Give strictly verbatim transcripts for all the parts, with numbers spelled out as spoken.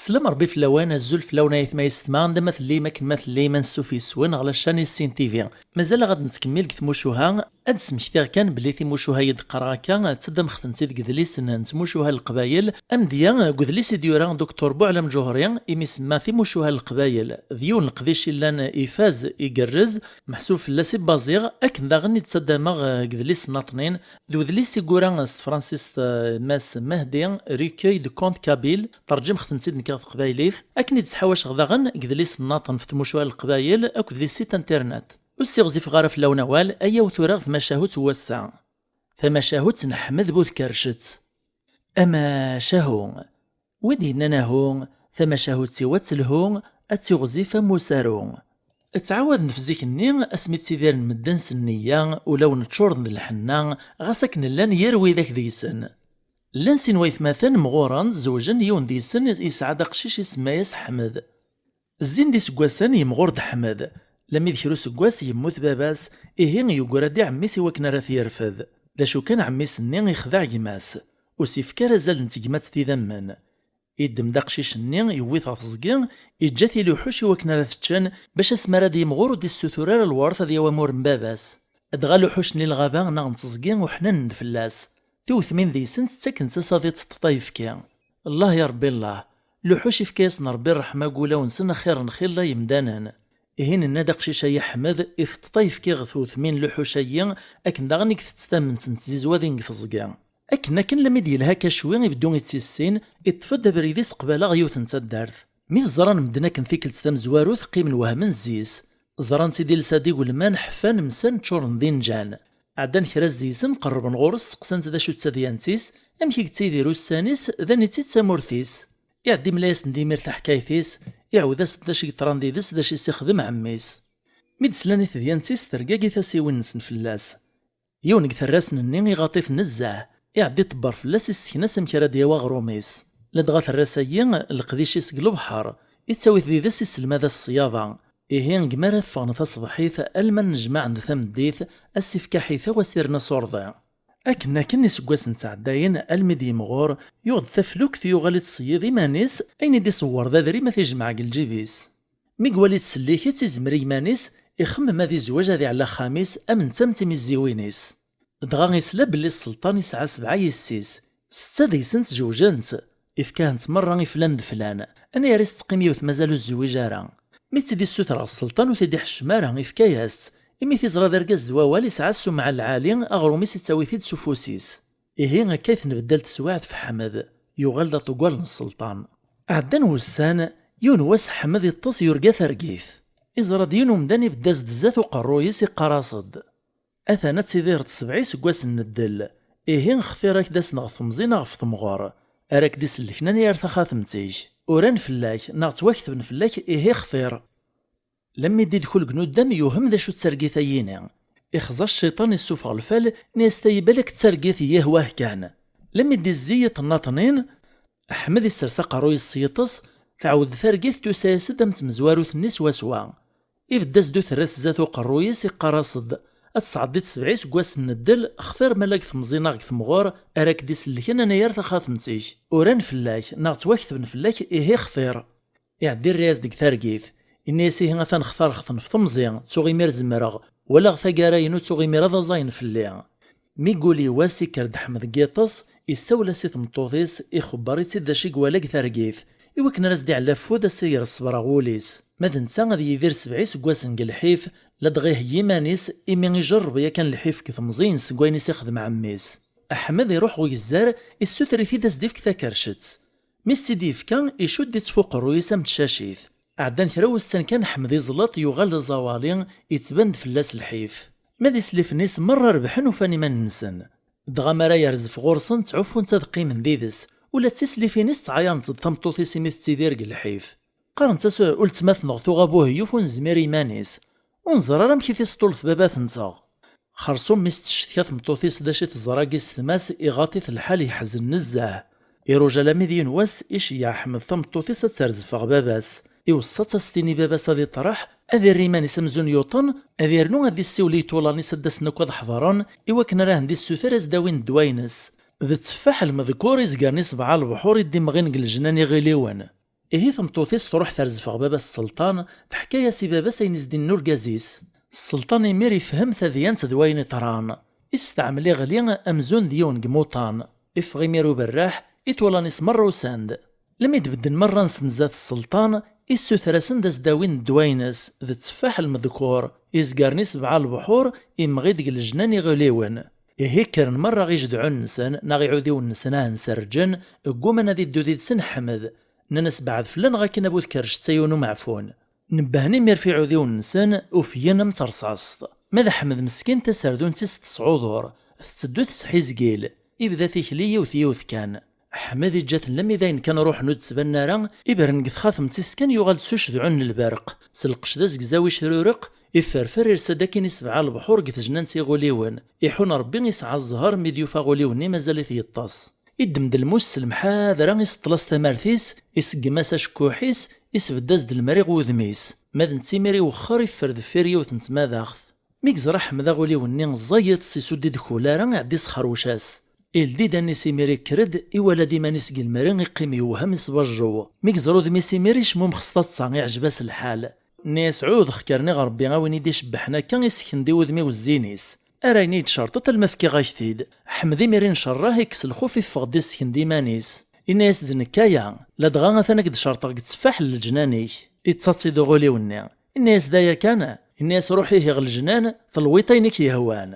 Slam Rebbi fell-awen, azul fell-awen ayetma yessetma, anda ma tellim, akken ma tellim, ansuf yes-wen ɣer la chaîne Issin T V. Mazal-aɣ ad nettkemmil deg tmucuha, ad d-smektiɣ kan belli timucuha i d-qqareɣ akka, ttaddameɣ-tent-id deg yedlisen n tmucuha n Leqbayel, amedya deg udlis i d-yura Doctor Buɛlam Ǧuhri, imi semma timucuha n Leqbayel d yiwen n leqdic illan ifaz, igerrez, meḥsub fell-as i bbaziɣ, akken daɣen i d-ttaddameɣ, eh, deg yedlisen-nniḍen, d udlis i yura s tefransist, eh, Mass Mehdi, Recueil de contes kabyles, terǧimeɣ-tent-id nekk ɣer teqbaylit, akken i d-sḥawaceɣ daɣen deg yedlisen nniḍen ɣef tmucuha n Leqbayel akked les sites internet. Ur ssiɣzifeɣ ara fell-awen awal, ayaw tura ɣer tmacahut n wass-a. Tamacahut n Ḥmed Bu Tkercet. Amacahu. Wi d-yennan ahu, tamacahut-iw ad telhu, ad tiɣzif am usaru. Ttɛawaden ɣef zik-nni, asmi ttidiren medden s nneyya, ulawen ččuren d lḥenna, ɣas akken llan yir widak deg-sen. Llan sin waytmaten mɣuren, zewǧen, yiwen deg-sen yesɛa-d aqcic isemma-yas Ḥmed. Zzin-d iseggasen yemɣur-d Ḥmed, lammi d kra useggas yemmut baba-s, ihi yeggra-d i ɛemmi-s i wakken ara t-yerfed. D acu kan, ɛemmi-s-nni ixdeɛ gma-s, ur s-yefki ara azal n tegmat d idammen. Yeddem-d aqcic-nni, yewwi-t ɣer teẓgi, yeǧǧa-t i luḥuc i wakken ara t-ččen, bac asmi ara d-yimɣur ur d-issutur ara lwert ad yawi amur n baba-s. Dɣa luḥuc-nni n lɣaba neɣ n teẓgi uḥnanen-d fell-as. Tiwetmin deg-sent ttakent-as ad iṭṭeṭṭ ayefki. Llah ya Rebbi llah, luḥuc ifka-yasen Rebbi ṛṛeḥma deg wulawen-nsen axir n xilla yemdanen. Ihi nenna-d aqcic-ayi Ḥmed iteṭṭeṭ ayefki ɣer tewtmin n luḥuc-ayi, akken daɣen i itett tament n tzizwa din deg teẓgi. Akken akken lammi d-yelha akka cwi ibeddu ittissin, iṭṭef-d abrid-is qbala ɣer yiwet n taddart. Mi t-ẓran medden akken tikkelt tamezwarut qqimen wehmen zzi-s. Ẓran-tt-id ilsa-d igelman ḥfan msan ččuren d inǧan. Ɛeddan kra zzi-sen qerrben ɣur-s seqsan-tt d acu d tadyant-is, amek i yettidir ussan-is, d aniti d tamurt-is. Iɛeddi mla-yasen-d imir taḥkayt-is, iɛawed-asen-d d acu i yeḍran did-s d acu i s-ixdem ɛemmi-s. Mi d-slan i tedyant-is tergagi tasiwin-nsen fell-as. Yiwen deg terrasen-nni iɣaṭ-it nezzeh, iɛeddi iṭebber fell-as, issekna-s amek ara d-yawi aɣrum-is. Ladɣa terras-ayi leqdic-is deg lebḥer, ittawi-t did-s iselmad-as ṣṣyaḍa. Ihi deg mi ara ffɣen taṣebḥit alma nnejmaɛen d tameddit, a s-ifk aḥitaw a s-irna s urḍi. Akken akken iseggasen ttɛeddayen almi d-yimɣur, yuɣ-d taflukt yuɣal ittṣeyyid iman-is, ayen i d-iṣewwer d adrim a t-ijmeɛ deg lǧib-is. Mi iwala ittsellik-itt izmer i yiman-is, ixemmem ad izweǧ ad iɛell axxam-is am netta am timizziwin-is. Dɣa isla belli sselṭan isɛa sebɛa yessi-s, setta deg-sent zewǧent, ifka-hent merra i flan d flan, anayer i s-teqqim yiwet mazal ur tezwiǧ ara. Mi tt-id-issuter ɣer sselṭan ur t-id-iḥeccem ara, ifka-yas-tt, imi t-iẓra d argaz d wawal isɛa ssumɛa lɛali, aɣrum-is ittawi-t-id s ufus-is. Ihi akka i tenbeddal teswiɛt f Ḥmed, yuɣal d aṭugal n sselṭan. Ɛeddan wussan, yiwen wass Ḥmed iṭṭes yurga targit. Iẓra-d yiwen umdan ibedd-as-d zdat uqerruy-is iqqar-as-d: Atan ad tidireḍ sebɛa iseggasen n ddel, ihi xtir ad k-d-asen ɣef temẓi neɣ ɣef temɣer, ara k-d-isellken anayer taxatemt-ik. Uran fell-ak, neɣ ttwaketben fell-ak, ihi xtir. Lammi d-idkul deg nuddam yuhem d acu d targit-ayini. Ixẓa cciṭan issufeɣ lfal, nni-as tayibal akk d targit yih wah kan. Lammi d-izzi yiṭ nnaṭnin, Ḥmed issers aqerruy-is s yiṭes, tɛawed targit tusa-yas-d am tmezwarut-nni swaswa. Ibedd-as-d uterras zdat uqerruy-is iqqar-as-d: Ad tesɛeddiḍ sebɛa iseggasen n ddel, xtir ma la deg temẓi neɣ deg temɣer, ara k-d-isellken anayer taxatemt-ik. Uran fell-ak, neɣ ttwaketben fell-ak, ihi xtir. Iɛeddi rray-as deg targit. Inna-yas: Ihi atan xtareɣ-ten ɣef temẓi, ttuɣ imir zemreɣ, walaɣ taggara-inu, ttuɣ imir ad aẓayen fell-i. Mi yuli wass, ikker-d Ḥmed deg yiṭes, issawel-as i tmeṭṭut-is, ixebber-itt-id d acu i iwala deg targit, i wakken ara s-d-iɛell afud, a s-iger ṣṣber ɣer wul-is. Ma d netta ad yidir sebɛa iseggasen deg lḥif, ladɣa iheyya iman-is, imi ijerreb yakan lḥif deg temẓi-ines seg wayen i s-ixdem ɛemmi-s. Ḥmed iruḥ ɣer ugezzar, issuter-it-id a s-d-ifk takercett. Mi s-tt-id-yefka, icudd-itt f uqerruy-is am tcacit. Ɛeddan kra wussan kan, Ḥmed iẓleṭ, yuɣal d aẓawali, ittban-d fell-as lḥif. Ma d islifen-is merra rebḥen, ufan iman-nsen. Dɣa mi ara yerzef ɣur-sen, ttɛuffun-tt ad qqimen did-s. Ula d tislifin-is ttɛayarent-d tameṭṭut-is imi tettidir deg lḥif. Qqarent-as: Uletma-tneɣ tuɣ abuheyyuf ur nezmir i yiman-is. Ur neẓri ara amek i t-isṭullet baba-tnteɣ. Xersum mi s-teccetka tmeṭṭut-is d acu i teẓra deg isetma-s, iɣaṭ-it lḥal, yeḥzen nezzeh. Iruja lammi d yiwen wass, iceyyeɛ Ḥmed tameṭṭut-is ad terzef ɣer baba-s. Iweṣṣa-tt a s-tini baba-s ad iṭreḥ, Ad irr iman-is amzun yuṭen, ad irnu ad issiwel i iṭulan-is ad d-asen akk ad ḥeḍren, i wakken ara hen-d-issuter ad s-d-awin ddwa-ines. D tteffaḥ lmedkur izgaren i sebɛa lebḥur i d-imɣin deg lejnan iɣiliwen. Ihi tameṭṭut-is truḥ terzef ɣer baba-s sselṭan, teḥka-yas i baba-s ayen i s-d-inna urgaz-is. Sselṭan imir ifhem tadyant d wayen iṭran. Isteɛmel iɣli amzun d yiwen n imuṭan. Iffeɣ imir uberraḥ, iṭulan-is merra usan-d. Lmi d-bedden merra-nsen zdat sselṭan, issuter-asen-d ad s-d-awin ddwa-ines, d tteffaḥ lmedkur, izgaren i sebɛa lebḥur, imɣi-d deg lejnan iɣiliwen. Ihi kkren merra ijedɛun-nsen neɣ iɛudiwen-nsen ahen-serrǧen, gguman ad iddu did-sen Ḥmed. Nnan-as beɛɛed fell-aneɣ akken a bu tkerrect-a yiwen umeɛfun. Nebbhen imir f iɛudiwen-nsen, ufyen am terṣaṣt. Ma d Ḥmed meskin taserdunt-is tesɛuḍur, tetteddu tesḥizgil, ibda tikli yiwet yiwet kan. Ḥmed iǧǧa-ten lammi d ayen kan ruḥen ur d-ttbanen ara, ibren deg txatemt-is kan yuɣal-d s ucedɛun n lberq, s lqecc d azegzaw icrureq, iferfer irsa-d akkin i sebɛa lebḥur deg tejnant iɣuliwen, iḥun Rebbi isɛa zzher mi d-yufa aɣuliw-nni mazal-it yeṭṭes. Iddem-d lmus s lemḥadra, iseṭṭel-as tamart-is, iseggem-as acekkuḥ-is, isbedd-as-d lemri ɣer wudem-is. Ma d netta imir iwexxer, iffer deffir yiwet n tmadaɣt. Mi yeẓra Ḥmed aɣuliw-nni ẓẓay iṭes isudd idkul ara, iɛeddi isxerwec-as. Ildi-d allen-is imir ikker-d, iwala-d iman-is deg lemri, iqqim yewhem isbajjew. Mi yeẓra udem-is imir icmumex s taḍsa, iɛjeb-as lḥal. Nni-as ɛudeɣ-k rniɣ Rebbi a win i d-icebbḥen akka, isken-d i wudem-iw zzin-is. Ar ayen i yi-d-cerṭeḍ alma fkiɣ-ak-t-id. Ḥmed imir incerreḥ, ikkes lxuf, iffeɣ-d isken-d iman-is. Inna-yas d nekk aya, ladɣa atan ad k-d-cerṭeɣ deg tteffaḥ n leǧnan-ik. Ittaḍ-tt-id uɣuliw-nni. Inna-yas d aya kan? Inna-yas ruḥ ihi ɣer leǧnan, telwiḍ ayen i k-yehwan.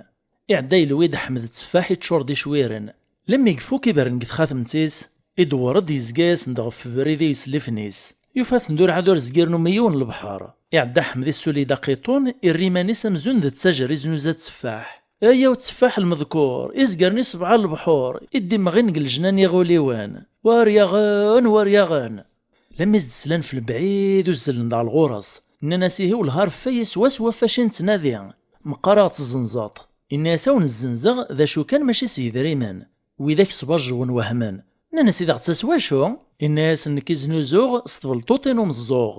Iɛedda yelwi-d Ḥmed tteffaḥ iččur d icwiren. Lemmi ifuk ibren deg txatemt-is, idewwer-d yezga-yasen-d ɣef ubrid i yeslifen-is. Yufa-ten d urɛad ur zgiren umi yiwen lebḥer. Iɛedda Ḥmed issuli-d aqiṭun, irra iman-is amzun d ttajer iznuza tteffaḥ. Ayaw tteffaḥ lmedkur, izgaren i sebɛa lebḥur, i d-imɣin deg lejnan iɣuliwen. War yaɣen, war yaɣen. Lammi s-d-slan f lebɛid uzzlen-d ɣer lɣur-s. Nnan-as ihi wellah a Rebbi swaswa ɣef wacu i nettnadi. Meqqar a ɣ-tezzenzeḍ. Inna-yas a wen-zzenzeɣ d acu kan mačči s yedrimen. Widak sbajjwen wehmen. Nnan-as i d aɣ-ttas wacu? Inna-yas nekk i znuzuɣ s tbelṭuṭin umeẓẓuɣ.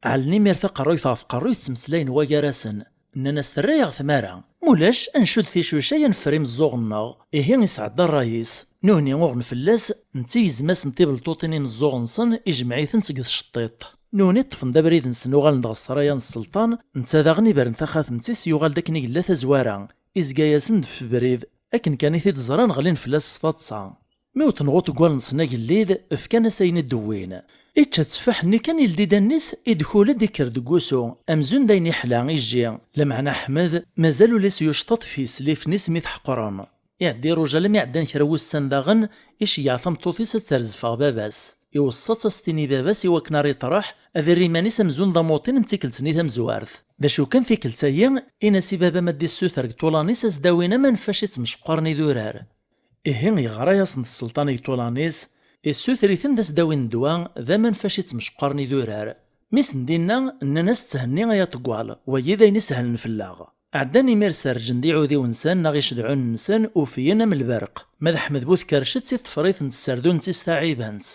Ɛellen imir taqerruyt ɣef tqerruyt ttmeslayen wagar-asen. Nnan-as terra-yaɣ tmara. Mulac, ad ncudd ticucay ad neffer imeẓẓuɣen-nneɣ. Ihi isɛedda ṛṛay-is. Nuhni uɣen fell-as, netta igzem-asen tibelṭuṭin imeẓẓuɣen-nsen, ijmeɛ-itent deg tceṭṭiṭ. Nuhni ṭṭfen-d abrid-nsen uɣalen-d ɣer ssraya n sselṭan, netta daɣen ibren taxatemt-is yuɣal-d akken i yella tazwara. Izga-yasen-d f ubrid. Akken kan i t-id-ẓran ɣlin fell-as s taḍsa. Mi wwḍen ɣer uḍeggal-nsen agellid, fkan-as ayen i d-wwin. Ičča tteffaḥ-nni kan ildi-d allen-is, idkul-d ikker deg wusu, amzun d ayen iḥla, ijji, lameɛna Ḥmed, mazal ul-is yucṭaṭ f yeslifen-is mi t-ḥeqren. Iɛedda iruja almi ɛeddan kra wussan daɣen, iceyyeɛ tameṭṭut-is ad terzef ɣer baba-s. Iweṣṣa-tt a s-tini i baba-s i wakken ara iṭreḥ, ad irr iman-is amzun d amuṭin am tikkelt-nni tamezwart. D acu kan tikkelt-ayi, in-as i baba-m ad d-issuter deg ṭṭulan-is a s-d-awin aman fac i ttemceqqaren idurar. Ihi yeɣra-yasen-d sselṭan i iṭulan-is, issuter-iten-d a s-d-awin ddwa d aman fac i ttemceqqaren idurar. Mi sen-d-inna, nnan-as tthenni ay aṭeggal, wagi d ayen isehlen fell-aɣ. Ɛeddan imir serrǧen-d iɛudiwen-nsen neɣ icedɛunen-nsen ufyen am lberq. Ma d Ḥmed bu tkercett iṭṭfer-iten-d s tserdunt-is taɛibant.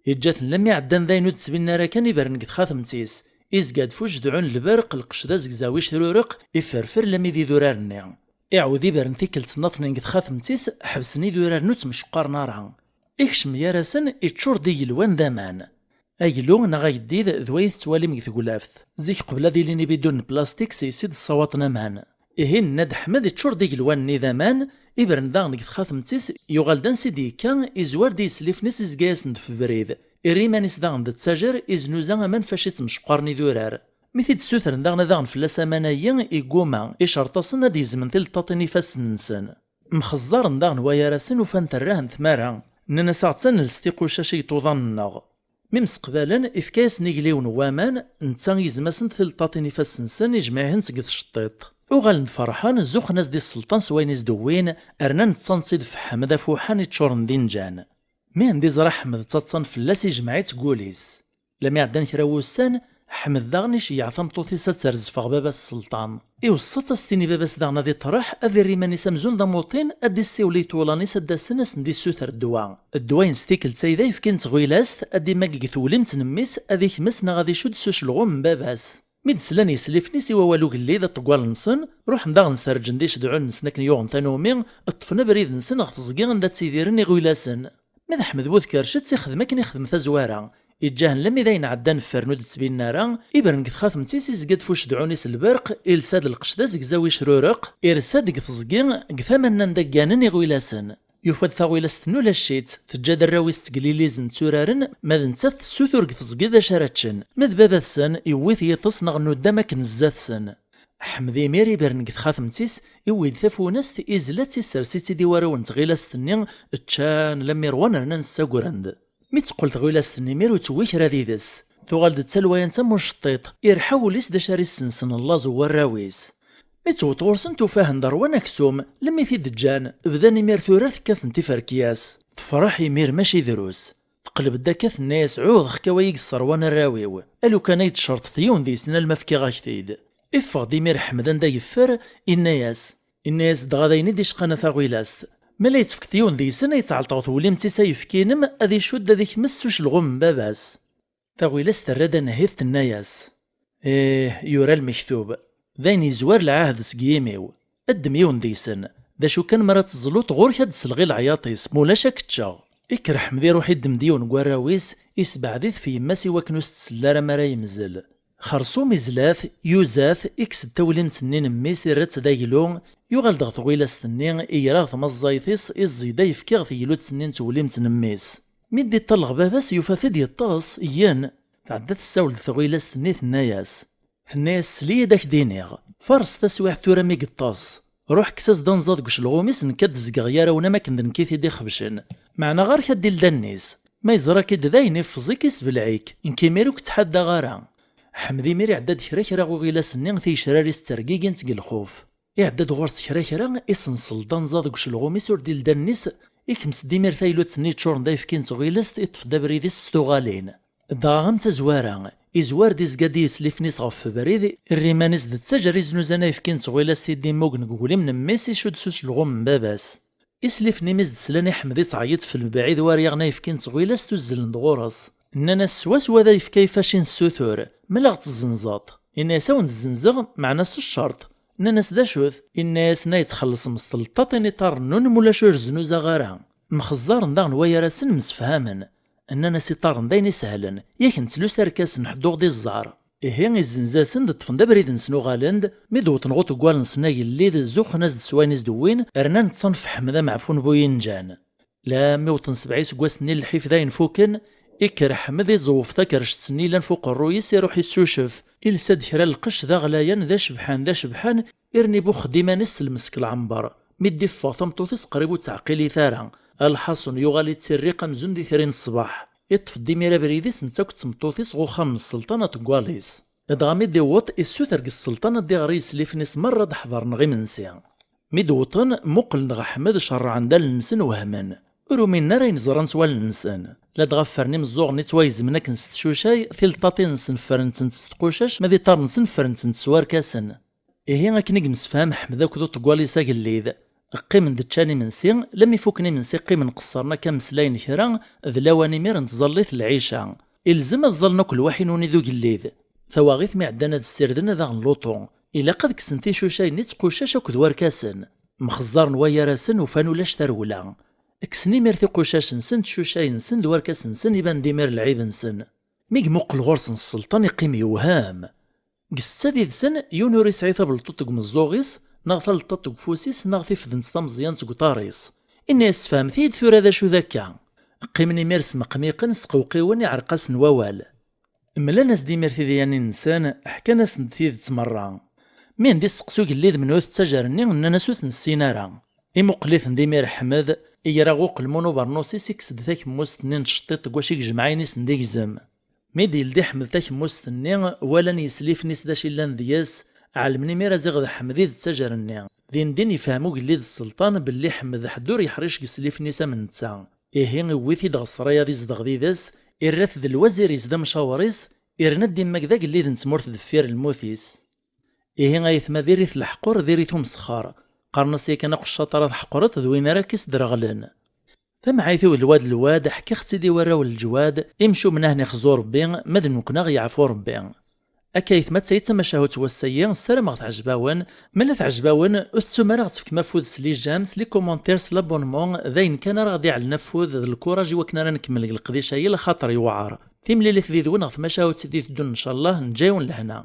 Iǧǧa-ten lammi ɛeddan d ayen ur d-ttbinen ara kan ibren deg txatemt-is. Izga-d f ujedɛun n lberq, lqecc d azegzaw icrureq, iferfer lammi d idurar-nni. Iɛawed ibren tikkelt nnaṭnin deg txatemt-is, ḥebsen idurar-nni ur ttmecqaren ara. Ikcem gar-asen, iččur d igelwan d aman. Aglu neɣ ageddid d way tettwalim deg teglaft. Zik qbel ad ilin ibidunen n plastik s yes i d-ssawaṭen aman. Ihi nenna-d Ḥmed iččur d igelwan-nni d aman, ibren daɣen deg txatemt-is, yuɣal-d ansi d-yekka, izwar-d i yeslifen-is izga-yasen-d f ubrid. Irra iman-is daɣen d ttajer, iznuza aman fac i ttmecqaren idurar. Mi t-id-ssutren daɣen ad aɣen fell-as aman-ayi, igguma, icerṭ-asen ad d-gezmen tileṭṭaṭin ifassen-nsen. Mxeẓẓaren daɣen wayar-asen ufan terrahen tmara. Nnan-as aɣ-tt ad nels tiqucac i iṭuḍan-nneɣ. Mi mseqbalen, ifka-yasen igliwen n waman, netta igzem-asen tileṭṭaṭin ifassen-nsen, ijmeɛ-ihen-tt deg tceṭṭiṭ. Uɣalen-d ferḥen, zuxxen-as-d i sselṭan s wayen i s-d-wwin, rnan ttaḍsan-tt-id f Ḥmed afuḥan iččuren d inǧan. Mi anda iẓra Ḥmed ttaḍsan fell-as, ijmeɛ-itt deg wul-is. Lami ɛeddan kra wussan, Ḥmed daɣen iceyyeɛ tameṭṭut-is ad terzef ɣer baba-s sselṭan. Iweṣṣa-tt a s-tini baba-s daɣen ad iṭreḥ, ad irr iman-is amzun d amuṭin, ad d-issiwel i iṭulan-is ad d-asen a sen-d-issuter ddwa. Ddwa-ines tikkelt-a i d ayefki n tɣilast, ad d-imagg deg tewlimt n mmi-s, ad ikmes neɣ ad icudd s ucelɣum n baba-s. Mi d-slan yeslifen-is i wawal ugellid aṭeggal-nsen, ruḥen daɣen serǧen-d icedɛunen-nsen akken yuɣen tanumi, ṭṭfen abrid-nsen ɣer teẓgi anda ttidiren iɣilasen. Ma d Ḥmed bu Tkercet ixdem akken ixdem tazwara, iǧǧa-hen lammi d ayen ɛeddan ffer ur d-ttbinen ara, ibren deg txatemt-is, izga-d f ucedɛun-is lberq, ilsa-d lqecc d azegzaw icrureq, irsa-d deg teẓgi, deg tama-nni anda gganen iɣilasen. Yufa-d taɣilast-nni ulac-itt, teǧǧa-d arraw-is tteglilizen tturaren, ma d nettat tessutur deg teẓgi d acu ara ččen. Ma d baba-tsen, yewwi-t yiṭes neɣ nuddam akken zdat-sen. Ḥmed imir ibren deg txatemt-is, iwwi-d tafunast, izla-tt, issers-itt-id i warraw n tɣilast-nni, ččan lammi rwan rnan ssagren-d. Mi teqqel tɣilast-nni imir ur tewwi kra did-s. Tuɣal-d d talwayant am uceṭṭiṭ, irḥa wul-is d acu ara issensen n laẓ n warraw-is. Mi tewweḍ ɣur-sen tufa-hen d rwan aksum, lemmi t-id-ǧǧan, bdan imir turart kkaten tiferkyas. Tefreḥ imir mačči drus. Teqleb-d akka tenna-yas: "Ɛudeɣ-k a way i yesserwan arraw-iw, a lukan ay d-tcerṭeḍ yiwen deg-sen alma fkiɣ-ak-t-id." Iffeɣ-d imir Ḥmed anda yeffer, inna-yas, inna-yas dɣa d ayen i d-icqan a taɣilast. Ma la yettfekkeḍ yiwen deg-sen, ay ttɛelṭeɣ twelimt-is ayefki-inem, ad icudd ad ikmes s ucelɣum n baba-s. Taɣilast terra-d anehhit tenna-yas: "Ih, yura lmektub. D ayen yezwar lɛahd seg yimi-w. Ddem yiwen deg-sen. D acu kan, mi ara teẓluḍ ɣur-k ad d-sleɣ i leɛyaṭ-is, ma ulac ad k-ččeɣ." Ikker Ḥmed iruḥ iddem-d yiwen n warraw-is, isbeɛd-it f yemma-s i wakken ur s-tsell ara mi ara yemzel. Xersum izla-t, yuza-t, ikkes-d tawlimt-nni n mmi-s, irra-tt d aglu, yuɣal-d ɣer tɣilast-nni, iger ɣer tmaẓẓayt-is, iẓẓi-d ayefki ɣer teglut-nni n tewlimt n mmi-s. Mi d-iṭṭalleɣ baba-s, yufa-t-id yeṭṭes, igen. Tɛedda tessawel-d tɣilast-nni, tenna-yas, tenna-yas: "Sel-iyi-d ad k-d-iniɣ. Fares taswiɛt tura mi yeṭṭes. Ruḥ kkes-as-d anẓad deg ucelɣum-is, nekk ad d-zgeɣ yarawen am akken d nekk i t-id-ixebcen. Meɛna ɣer-k ad d-iled allen-is. Ma yeẓra-k-id dayen, iffeẓ-ik, isbelɛ-ik. Nekk imir ur k-ttḥaddaɣ ara." Ḥmed imir iɛedda-d kra kra ɣer uɣilas-nni, ticrar-is ttergigint seg lxuf. Iɛedda-d ɣur-s kra kra, isenṣel-d anẓad deg ucelɣum-is ur d-iled allen-is, ikmes-d imir taylut-nni yeččuren d ayefki n tɣilest, iṭṭef-d abrid-is s tuɣalin. Dɣa am tazwara, izwar-d izga-d i yeslifen-is ɣef ubrid, irra iman-is d ttajer iznuzan ayefki n tɣilest i d-immugen deg uglim n mmi-s, icudd s ucelɣum n baba-s. Islifen-im i s-d-slan i Ḥmed ittɛeyyiḍ f lebɛid war yaɣen ayefki n tɣilest uzzlen-d ɣur-s. Nnan-as swaswa d ayefki ay faci nessutur, ma la ɣ-tezzenzeḍ? Inna-yas: "Awen-d-zzenzeɣ, meɛna s ccerṭ." Nnan-as: "D acu-t?" Inna-yasen: "Ay txellṣem s tleṭṭaṭin iṭarren-nwen, ma ulac ur znuzaɣ ara." Mxeẓẓaren daɣen wayar-asen msefhamen. Nnan-as: "Iṭarren d ayen isehlen, yak nettlus arkasen, ḥedd ur ɣ-d-iẓẓar." Ihi izzenz-asen-d, ṭṭfen-d abrid-nsen uɣalen-d, mi d-wwḍen ɣer uṭeggal-nsen agellid, zuxxen-as-d s wayen i s-d-wwin, rnan ṭṭsen f Ḥmed ameɛfun bu yinǧan. Lammi wwḍen sebɛa iseggasen-nni n lḥif d ayen fuken, ikker Ḥmed iẓewwef takercett-nni yellan f uqerruy-is, iruḥ issucef, ilsa-d kra n lqecc d aɣlayan, d acebḥan, d acebḥan, irni buxx-d iman-is s lmesk lɛember. Mi d-iffeɣ tameṭṭut-is qrib ur tt-teɛqil ara. Lḥaṣun yuɣal ittirriq amzun d itri n ṣṣbeḥ. Iṭṭef-d imir abrid-is netta akked tmeṭṭut-is ɣer uxxam n sselṭan aṭeggal-is. Dɣa mi d-iwweḍ, issuter deg sselṭan ad d-iɣer i yeslifen-is merra ad d-ḥeḍren ɣer imensi. Mi d-wwḍen, muqlen-d ɣer Ḥmed, cerrɛen-d allen-nsen, wehmen. Ur uminen ara ayen ẓran s wallen-nsen. Ladɣa ffren imeẓẓuɣen ittwayezmen akken s tcucay, tileṭṭaṭin-nsen ffrent-tent s tqucac, ma d iṭarren-nsen ffrent-tent s warkasen. Ihi akken i yemsefham Ḥmed akked uṭeggal-is agellid, qqimen-d ččan imensi, lammi fuken imensi qqimen qeṣṣren akka mmeslayen kra, d lawan imir n tẓallit n lɛica. Ilzem ad ẓallen akk lwaḥi-nwen i d ugellid. Tawaɣit mi ɛeddan ad ssirden ad aɣen luṭu. Ilaq ad kksen ticucay-nni d tqucac akked warkasen. Mxeẓẓaren wayar-asen, ufan ulac tarewla. Kksen imir tiqucac-nsen, ticucay-nsen d warkas-nsen, iban-d imir lɛib-nsen. Mi imuqel ɣur-sen sselṭan iqqim yewhem. Deg ssetta did-sen, yiwen ur isɛi tabelṭuṭ deg umeẓẓuɣ-is, neɣ taleṭṭaṭ deg ufus-is, neɣ tifdent tameẓyant deg uṭar-is. Inna-yas: "Sfehmet-iyi-d tura d acu d akka." Qqimen imir smeqmiqen, sqewqiwen, iɛreq-asen wawal. Mlan-as-d imir tidyanin-nsen, ḥkan-asen-d tidet merra. Mi n-d-isteqsi ugellid menhu-t ttajer-nni, nnan-as ur t-nessin ara. Imuqel-iten-d imir Ḥmed, iger aɣ uqelmun ubernus-is, ikkes-d takemmust-nni n tceṭṭiṭ deg wacu i yejmeɛ ayen i sen-d-igzem. Mi d-yeldi Ḥmed takemmust-nni, walan yeslifen-is d acu yellan deg-s, ɛelmen imir aziɣ d Ḥmed i d ttajer-nni. Din din yefhem ugellid sselṭan belli Ḥmed ḥedd ur yeḥric deg yeslifen-is am netta. Ihi iwwi-t-id ɣer ssray ad izdeɣ did-s, irra-t d lwazir-is d amcawar-is, irna-d imma d agellid n tmurt deffir lmut-is. Ihi ayetma diri-t leḥqur, diri-t umesxer. Qqaren-as yakan aqeccaṭ ara tḥeqreḍ d win ara k-isderɣlen. Tamɛayt-iw d lwad lwad, ḥkiɣ-tt-id i warraw n leǧwad, imcumen ahen ixzu Rebbi, ma d nekkni aɣ yeɛfu Rebbi. Akka ay tmatta i d tamacahut n wass-agi, ssarameɣ teɛjeb-awen. Ma la teɛjeb-awen, ur tettum ara ad ɣ-tefkem afud s les j'aime, s les commentaires, s l'abonnement, d ayen kan ara ɣ-d-iɛellen afud d lkuraj i wakken ara nkemmel deg leqdic-agi, lxaṭer yewɛer. Timlilit did-wen ɣer tmacahut i d-iteddun, ncallah, neǧǧa-yawen lehna.